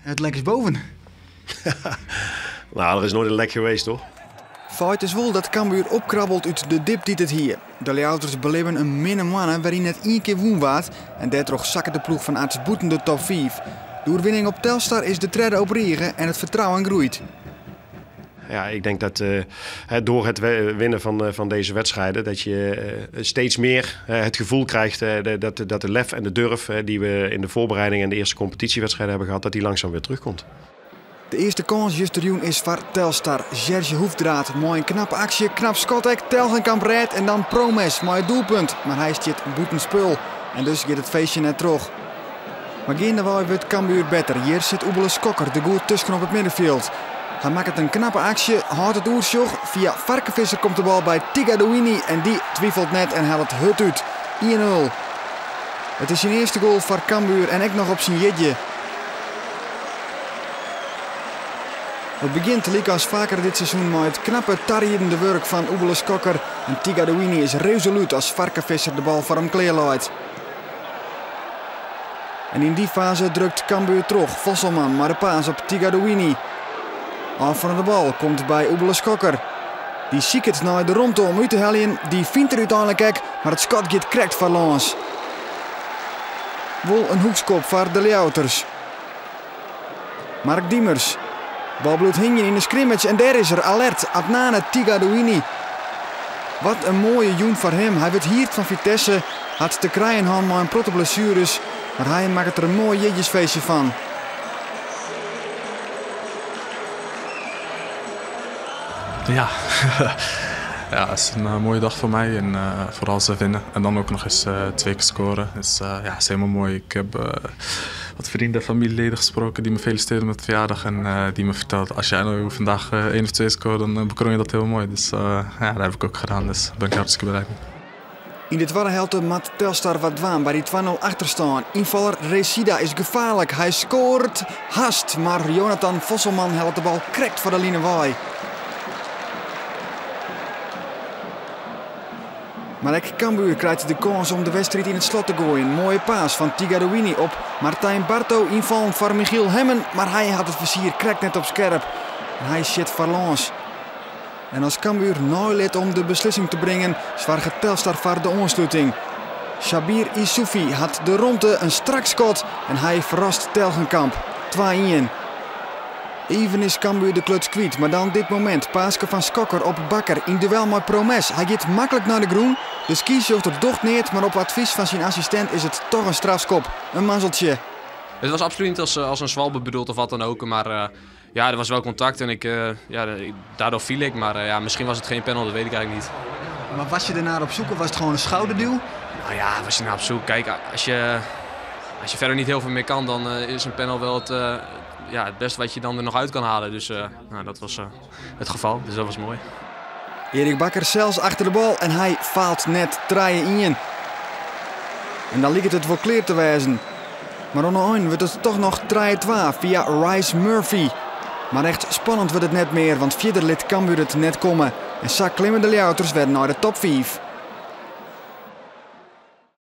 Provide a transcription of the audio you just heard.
Het lek is boven. Nou, er is nooit een lek geweest, toch? Feit is wol dat Cambuur opkrabbelt út de dip dy't it hie. De Ljouwerters belibben in minne moanne wêryn net ien kear wûn waard en dêrtroch sakket de ploech fan Arts bûten de top fiif. De oerwinning op Telstar is de tredde op rige en it fertrouwen groeit. Ja, ik denk dat door het winnen van deze wedstrijden dat je steeds meer het gevoel krijgt dat de lef en de durf die we in de voorbereiding en de eerste competitiewedstrijden hebben gehad, dat die langzaam weer terugkomt. De earste kâns justerjûn is foar Telstar. Serge Hoefdraad mei in knappe aksje, knap skot ek, Telgenkamp rêdt en dan Promes mei it doelpunt. Mar hy stiet bûtenspul en dus giet it feestje net troch. Mar geandewei wurdt Cambuur better. Hjir sit Oebele Skokker der goed tusken op it middenfjild. Hy makket in knappe aksje, hâldt it oersjoch. Fia Varkevisser komt de bal by Tigadouini en dy twifelt net en hellet hurd út. 1-0. It is syn earste goal foar Cambuur en ek noch op syn jierdei. It begjint lykas faker dit seizoen mei it knappe tariedende wurk fan Oebele Skokker en Tigadouini is resolút as Varkevisser de bal foar him klear leit. En yn dy faze drukt Cambuur troch. Vosselman mei de paas op Tigadouini. Ôf fan de bal komt by Oebele Skokker. Dy siket nei de romte om út te heljen. Dy fynt er úteinlik ek, mar it skot giet krekt foarlâns. Wol in hoekskop foar de Ljouwerters. Mark Diemers. Bal bliuwt hingjen yn de scrimmage en dêr is er, alert, Adnane Tigadouini. Wat in moaie jûn foar him. Hy wurdt hierd fan Vitesse, hat te krijen hân mei in protte blessueres, mar hy makket der in moai jierdeisfeestje fan. Ja. Ja, het is een mooie dag voor mij en vooral ze winnen en dan ook nog eens twee keer scoren. Dus ja, is helemaal mooi. Ik heb wat vrienden en familieleden gesproken die me feliciteerden met de verjaardag en die me vertelden als jij nou vandaag één of twee scoort, dan bekroon je dat heel mooi. Dus ja, dat heb ik ook gedaan, dus daar ben ik hartstikke blij mee. Yn de twadde helte moat Telstar wat dwaan by dy 2-0 achterstân. Ynfaller Resida is gefaarlik. Hy skoart hast, mar Jonathan Vosselman hellet de bal krekt foar de line wei. Mar ek Cambuur krijt de kâns om de wedstriid yn it slot te goaien. Moaie paas fan Tigadouini op Martijn Barto, ynfallen foar Michiel Hemmen, mar hy hat it fizier krekt net op skerp en hy sjit foarlâns. En as Cambuur neilit om de beslissing te bringen, soarget Telstar foar de oansluting. Shabir Isufi hat de romte, in strak skot en hy ferrast Telgenkamp. 2-1. Even is Cambuur de kluts kwyt, mar dan dit momint. Paaske fan Skokker op Bakker yn duel mei Promes. Hy giet maklik nei de grûn. De skiedsrjochter docht neat, mar op advys fan syn assistint is it toch in strafskop. In mazzeltsje. Het was absoluut niet als een schwalbe bedoeld of wat dan ook, maar ja, er was wel contact en ja, daardoor viel ik. Maar ja, misschien was het geen penalty, dat weet ik eigenlijk niet. Maar was je ernaar op zoek of was het gewoon een schouderduw? Nou ja, was je naar op zoek? Kijk, als je verder niet heel veel meer kan, dan is een penalty wel ja, het beste wat je dan er nog uit kan halen. Dus nou, dat was het geval, dus dat was mooi. Erik Bakker sels achter de bal en hy faalt net 3-1. En dan liket it wol klear te wêzen. Mar oan de ein wurdt it dochs noch 3-2 fia Rice Murphy. Mar echt spannend wurdt it net mear, want fierder lit Cambuur it net komme. En sa klimme de Ljouwerters wer nei de top 5.